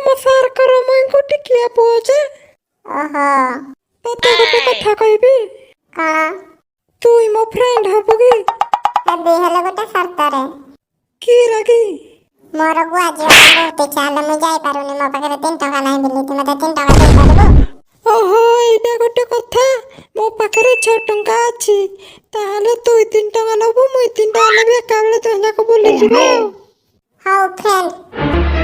ଆମ ସାର୍ଙ୍କର ମୁଇଁକୁ ଟିକିଆ ପୁଅ ଯେ। ଓହୋ। ତତେ ଗୋଟେ କଥା କହିବି। କଣ? ତୁଇ ମୋ ଫ୍ରେଣ୍ଡ ହବୁ କି? ହେବି, ହେଲେ ଗୋଟେ ସର୍ତ୍ତରେ। କି ରାଗି? ମୋର ଗୁଆ ଯିବା ପାଇଁ ବହୁତ ଇଚ୍ଛା, ହେଲେ ମୁଁ ଯାଇପାରୁନି। ମୋ ପାଖରେ 3 ଟଙ୍କା ନାହିଁ ବୋଲି। ତୁ ମତେ 3 ଟଙ୍କା ଦେଇପାରିବୁ? ଓହୋ, ଏଇଟା ଗୋଟେ କଥା। ମୋ ପାଖରେ 6 ଟଙ୍କା ଅଛି। ତାହେଲେ ତୁଇ 3 ଟଙ୍କା ନେବୁ, ମୁଇଁ 3 ଟଙ୍କା ନେବି, ଏକା ବେଳେ ଦୁହେଁ ଯାକ ବୁଲିଯିବା ଆଉ। ହଉ ଫ୍ରେଣ୍ଡ।